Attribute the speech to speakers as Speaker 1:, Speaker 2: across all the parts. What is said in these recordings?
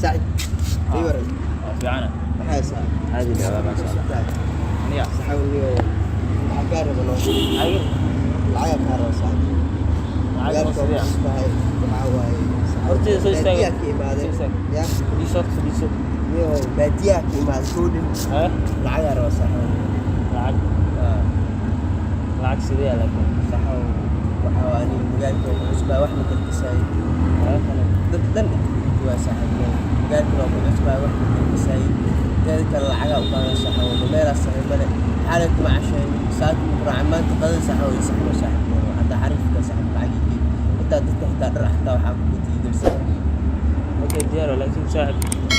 Speaker 1: Sacid, ii waran.
Speaker 2: Waa fiicana.
Speaker 1: Maxaa haysaa?
Speaker 2: Caadi leh, maasha Allah. Aniga
Speaker 1: Saxawniyo, waxaa kaa raba noo.
Speaker 2: Ay.
Speaker 1: Lacagaa kaa raba, saaxib.
Speaker 2: Lacag oo
Speaker 1: Magaalka
Speaker 2: sidee
Speaker 1: waa
Speaker 2: ah?
Speaker 1: cusbahay, waxaa waaye saaxib,
Speaker 2: Hortayda soo istaag.
Speaker 1: baadiyaa ka imaaday.
Speaker 2: Soo istaag.
Speaker 1: Ya.
Speaker 2: Fadhiiso horta, fadhiiso.
Speaker 1: Niyo, baadiyaa ka imaaday koodhin.
Speaker 2: Hee?
Speaker 1: Lacagaa raba, saaxib.
Speaker 2: Lacag. Lacag sidee ah laakiin?
Speaker 1: Saxaw, waxaa waaye aniga magaalka waa ku cusbahay, wax ma kalkisaayo.
Speaker 2: Hee?
Speaker 1: Dad dhan inta ku joogaa, saaxib, niyo. Magaalka waa ku cusbahay, wax ma kalkisaayo. Teeda kale lacagaa u baahan, saaxib, meelaa saxib male. Xaalay kuma cashaynin, saaka ma quraacin, maanta qadada, saaxib, ii saxno, saaxib, niyo. Hadda xariifka, saaxib, lacag ii geey. Xitaa dadka xitaa dhar xitaa waxaa ku gatay ii geli, saaxib.
Speaker 2: Okay, diyaar waa, laakiin saaxib,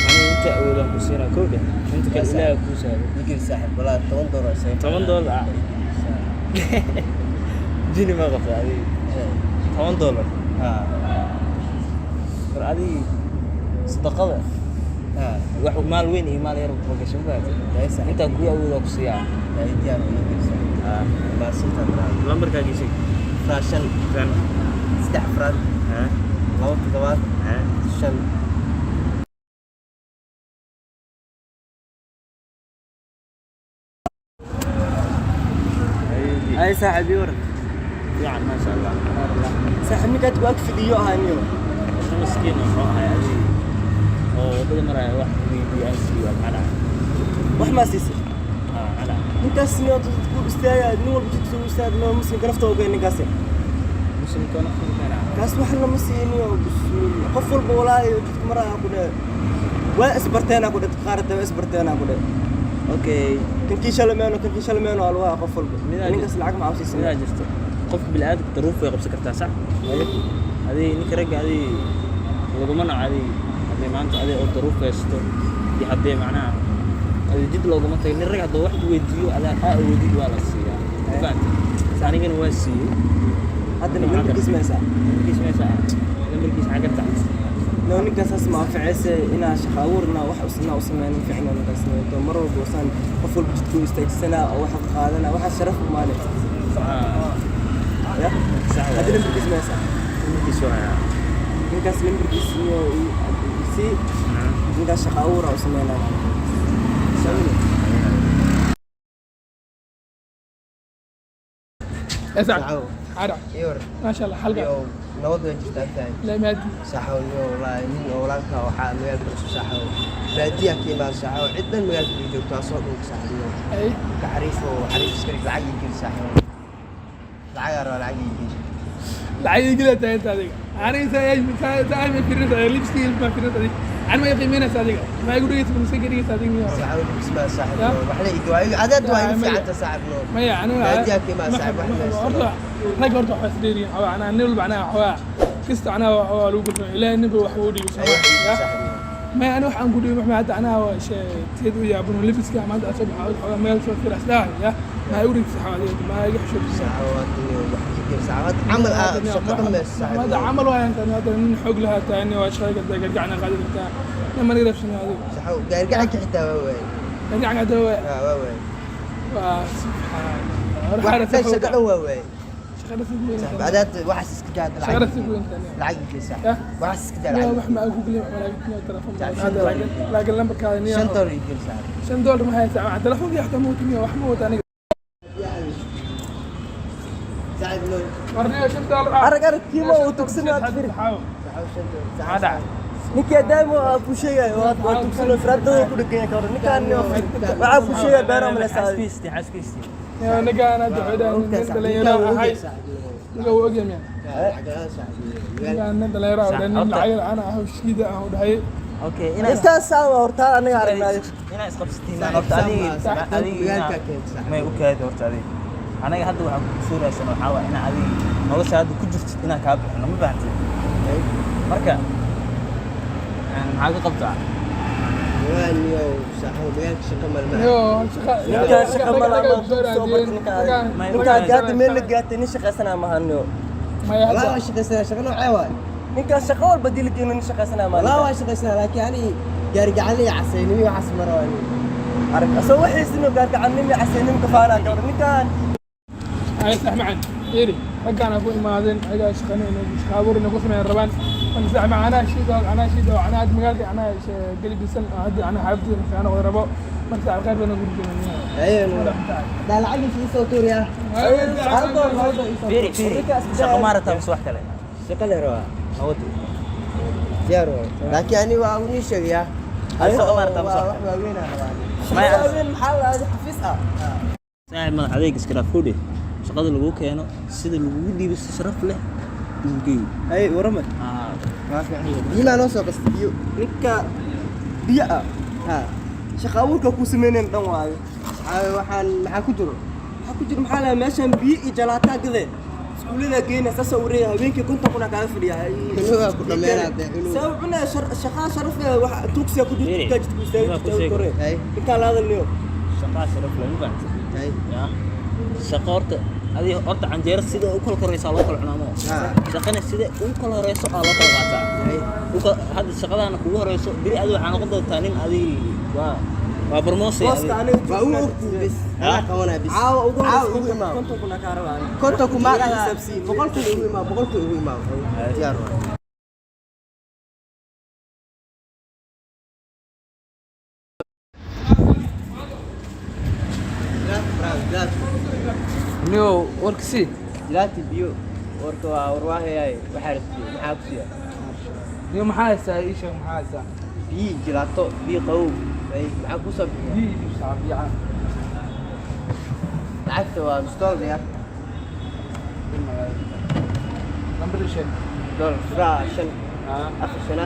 Speaker 2: aniga inta awoodaan ku siinaa kow dheh. Inta kale
Speaker 1: Yaa.
Speaker 2: Ilaahay kuu sahlo.
Speaker 1: Ii geli, saaxib, walaa $10 isaga.
Speaker 2: $10 ah? Jini ma qabta adiga? $10.
Speaker 1: Haa.
Speaker 2: War adiga sadaqada
Speaker 1: Haa.
Speaker 2: wax maal weyn iyo maal yar ma gasho, ma fahamtay?
Speaker 1: Yaa, saaxib.
Speaker 2: Intaan kuu awoodaa ku siiyaa.
Speaker 1: Yaa, diyaar waa, ii geli, saaxib.
Speaker 2: Ah.
Speaker 1: Mahadsantahay, brother.
Speaker 2: Lambarkaaga ii sheeg.
Speaker 1: Afraad shan.
Speaker 2: Shan.
Speaker 1: Saddex afraad.
Speaker 2: Hee?
Speaker 1: Labo toddobaad.
Speaker 2: Hee?
Speaker 1: Shan.
Speaker 3: Ay saaxiib, ii waran.
Speaker 2: Fiican, maasha Allah.
Speaker 3: Saaxiib, ninkaad ku ag fadhiyo ahaa niyo.
Speaker 2: Horta miskiin muxuu ahay adiga oo waddada maraya, wax weydiiyo aan siiyo, maxaa dhacay?
Speaker 3: Wax maa siisay?
Speaker 2: Ah, maxaa dhacay?
Speaker 3: Ninkaas niyo dadku istaagaya, nin walba jidka soo istaag, noo muslimka nafta ogeyn ninkaasi.
Speaker 2: Muslimka nafta keena.
Speaker 3: Kaas wax lama siiniyo, bismillah. Qof walba walaahi jidka maraya ku dheh. Waa isbarteena ku dheh, qaar waa isbarteena ku dheh.
Speaker 2: Okay.
Speaker 3: Kankii shalmeeno, kankii shalmeeno alwaa qof walba. Ninkaas lacag ma cawsiisan.
Speaker 2: Midaa jirto. Qof bini'aadamka daruuf way qabsan kartaa, sax? Adiga ninka ragga adiga laguma naco, adiga haddii maanta adiga oo daruuf haysto iyo haddii macnaha adiga jid looguma tago, nin rag hadduu wax ku weydiiyo adaa aa awoodid waa la siiyaa. Ma fahamtay? Anigana waa siiyey.
Speaker 3: Haddana lambarkiis ma haysaa?
Speaker 2: Lambarkiis meesha ah. Lambarkiis xagga tax.
Speaker 3: No, ninkaas ma anfacayse inaa shaqo abuur inaa wax inaa u sameynin ficno ninkaas to mar walba usaan qof walba jidku istaagsanaa oo wax qaadana waxa sharaf u maale. Ya.
Speaker 2: Sax waaye.
Speaker 3: Hadda lambarkiis ma haysaa?
Speaker 2: Lambarkiis waa hayaa.
Speaker 3: Ninkaas lambarkiis iyo si ninkaas shaqo abuur u sameynaa. Samine.
Speaker 4: يا سعد.
Speaker 1: Saxaw.
Speaker 4: عرع.
Speaker 1: Ii waran.
Speaker 4: ما شاء الله حلقة.
Speaker 1: Niyo, nabad way jirtaa, fahan.
Speaker 4: لا مادي.
Speaker 1: Saxaw, niyo, wallaahi nin oo walaalka waxaa magaalka cusub, saaxaw, baadiyaa ka imaada, saaxaw, cid dhan magaalka ay joogto waa soo dhunka, saaxib, niyo.
Speaker 4: اي.
Speaker 1: Marka xariif oo xariif iska dhig, lacag ii geli, saaxib, lacagaa rabaa, lacag ii geli.
Speaker 4: العين قلت انت هذيك انا ساي ما في الرزق لبسي ما في الرزق انا ما يقيمين هذيك ما يقولوا يسمى مسكر هذيك.
Speaker 1: Saxaw, libis maa, saaxib,
Speaker 4: Ya.
Speaker 1: niyo, wax la ii waa cadaad waa igu
Speaker 4: Ya, maya.
Speaker 1: fiicanta, saaxib, niyo.
Speaker 4: ما يعني
Speaker 1: Baadiyaa ka imaada, saaxib, wax ma haysto.
Speaker 4: horta rag horta waxaa isdheeriyin xawaa anaa nin walba anaa xawaa kasta anaa waa lagu gudbay ilaahay ninba wax uu dhigo.
Speaker 1: Ay, wax ii geli, saaxib, niyo.
Speaker 4: ما انا waxaan ku dhigo maxaa hadda anaa teed u yaabano libiska maanta asoo baxaa xawaa meel soo firas dhahay ya ma igu dhigtay xawaa ma iga xishoobtay.
Speaker 1: Saxaw, waa niyo, wax ii geli, saaxib, hadda camal aa shaqo dhammayso, saaxib,
Speaker 4: هذا
Speaker 1: niyo.
Speaker 4: عمل وين انت هذا من حق لها تاني واشغل قد قرقعنا قاعد بتاع لما نقدر شنو هذا.
Speaker 1: Saxaw, gaarigacanka xitaa waa waayey.
Speaker 4: قرقعنا قاعد هو.
Speaker 1: Haa, waa waayey.
Speaker 4: سبحان
Speaker 1: Wax dhan shaqo dhan waa waayey.
Speaker 4: شغلة سوق.
Speaker 1: Saaxib, cadaad waxaas iska daa hadda,
Speaker 4: شغلة
Speaker 1: lacag ii
Speaker 4: سوق
Speaker 1: geli.
Speaker 4: انت.
Speaker 1: Lacag ii geli, saaxib.
Speaker 4: Ya.
Speaker 1: Waxaas iska daa,
Speaker 4: لا
Speaker 1: lacag ii
Speaker 4: wax
Speaker 1: geli.
Speaker 4: ma aku geli ولا تلفون.
Speaker 1: shan
Speaker 4: هذا
Speaker 1: dollar.
Speaker 4: لكن لكن لما كان
Speaker 1: $5 ii geli, saaxib.
Speaker 4: $5 ما هي ساعة تلفون يحتى موت 100 wax موت انا.
Speaker 1: Saaxib, niyo.
Speaker 4: ورني $5.
Speaker 3: Arag arag kiima uu tugsanaa firi.
Speaker 4: حاول.
Speaker 1: Saxaw, $5.
Speaker 2: Maxaa dhacay?
Speaker 3: Ninkii daamo aa ku sheegay waa tugsano firaadada ku dhagan yahay ka hor ninkaan niyo waxaa ku sheegay beero maleysaa.
Speaker 2: Xaaskiistii, xaaskiistii.
Speaker 4: يا نجا انا دعيدا
Speaker 1: Ogtahay,
Speaker 4: nin
Speaker 1: saaxib.
Speaker 4: dhalinyaro
Speaker 1: Ninkaan wuu
Speaker 4: ahay
Speaker 1: ogyahay, saaxib, niyo.
Speaker 4: ninka wuu ogyahay miya?
Speaker 1: Lacag la'aan, saaxib, niyo.
Speaker 4: Ninkaan nin dhalinyaro ah nin lacag la'aan ah shiida ah u dhahay.
Speaker 2: Okay, inaa
Speaker 3: Intaas saa waa hortaa anaga aragnaayo.
Speaker 2: Inaa isqabsatiin
Speaker 1: Saaxiib,
Speaker 2: horta adiga
Speaker 1: saaxiib,
Speaker 2: adiga
Speaker 1: magaalka keent, saaxiib.
Speaker 2: May u kaadi horta adiga. Anaga hadda waxaan ku soo raadsan waxaa waa inaa adiga nolosha hadda ku jirtid inaan kaa bixino, ma fahantid? Marka maxaa ka qabtaa?
Speaker 1: Waa niyo, saaxib, magaalka shaqo malma.
Speaker 4: Yo shaqa.
Speaker 3: Ninkaan shaqa ma laha, ma soo bartay ninkaan. Ninkaan gaata meel la gaatay nin shaqaysanaa maaha niyo.
Speaker 4: ما
Speaker 1: Walaa
Speaker 4: هذا
Speaker 1: waa shaqaysanaa, shaqo noocee waay?
Speaker 3: Ninkaan shaqo walba dili keeno nin shaqaysanaa maaha.
Speaker 1: Walaa waa shaqaysanaa, laakiin ani gaarigacanle iyo casaynimo iyo waxaas ma rabo ani.
Speaker 3: Arag asoo waxiisino gaargacannimo iyo casaynimo kafaanaa ka hor ninkaan.
Speaker 4: ay sax macaan iri raggaan ku imaadeen ayagaa shaqanayna shaqo abuur inay ku sameeyaan rabaan. Marka saaxiib, anaa shiid oo anaa shiid oo anaa hadda magaalka anaa gelibisan oo hadda anaa xaafadda fiican oo rabo. Marka saaxiib, khayr badan ugu rajeynayaa.
Speaker 1: Haye, hadaa lacag ii soo tuuriyaa.
Speaker 2: Fiiri, fiiri, shaqo ma rabtaa mise wax kale?
Speaker 1: Shaqa le rabaa.
Speaker 2: Hawadu.
Speaker 1: Diyaar waay, laakiin ani waa unii sheegayaa.
Speaker 2: Hal shaqo ma rabtaa mise wax
Speaker 1: wax
Speaker 2: kale?
Speaker 1: waaweyn aan rabaa.
Speaker 2: Maya.
Speaker 3: Shaqada maxaa la aaday xafiis ah?
Speaker 2: Saaxiib, madax adeeg iska dhaaf kudhe. Shaqada lagu keeno sida lagugu dhiibo si sharaf leh ugu geey.
Speaker 3: Hay, warama.
Speaker 2: Ah.
Speaker 1: Waa fiican yahay. Biyo maa noo soo qastay, biyo?
Speaker 3: Ninka biyo ah.
Speaker 1: Ha.
Speaker 3: Shaqa abuurka ku sameyneen dhan waayo.
Speaker 1: Caawe, waxaan maxaa ku jiro?
Speaker 3: Maxaa ku jira? Maxaa lahaa meeshan? Biyo iyo jalaataa gade, iskuullada geyna, saasoo wareega habeenkii 50,000 kaaga fadhiya.
Speaker 1: Inuu ku dhammeynaa dee, inuu-
Speaker 3: Sabab cunaa shaqaa sharaf leh, wax tuugsiya ku jirta.
Speaker 2: Fiiri,
Speaker 3: jidka istaagi
Speaker 2: waa ku
Speaker 3: jirta
Speaker 2: sheegay.
Speaker 3: kore.
Speaker 1: Hay.
Speaker 3: Ninkaan la hadalniyo.
Speaker 2: Shaqaa sharaf leh, ma fahamtay?
Speaker 1: Hay.
Speaker 2: Ya, shaqo horta adi horta canjeero sida u kala koreysaa loo kala cunaa moo.
Speaker 1: Ah.
Speaker 2: Shaqana sida u kala horeyso aa loo kala qaataa.
Speaker 1: Hay.
Speaker 2: Hadda shaqadaana kugu horeyso, beri adi waxaa noqon doontaa nin adi waa barmoosay.
Speaker 3: Booska aniga
Speaker 1: Waa u ogtiin bis anaa qabanaa bis.
Speaker 3: Caawa ugu
Speaker 1: Caawa
Speaker 3: horeysa
Speaker 1: ugu imaam.
Speaker 3: 50,000 kaa rabaa aniga.
Speaker 1: 50,000 maa dhahaa.
Speaker 3: Xisaabsiin.
Speaker 1: 100,000 ugu imaam, 100,000 ugu imaam. Diyaar waay.
Speaker 4: Niyow, warka sii.
Speaker 1: Jilaati, biyo. Warka waa warwaahayay. Waxaa rabtay maxaa ku siiya?
Speaker 4: Niyow, maxaa haystaa? Ii sheeg, maxaa haystaa?
Speaker 1: Biyo, jilaato, biyo qabow. Ay, maxaa ku soo bixiya?
Speaker 4: Biyo ii saaxiib, biyo caan.
Speaker 1: Lacagta waa nus dollar ya.
Speaker 4: Lambar ii sheeg.
Speaker 1: Dollar furaa shan
Speaker 4: Ah.
Speaker 1: afar shanaad.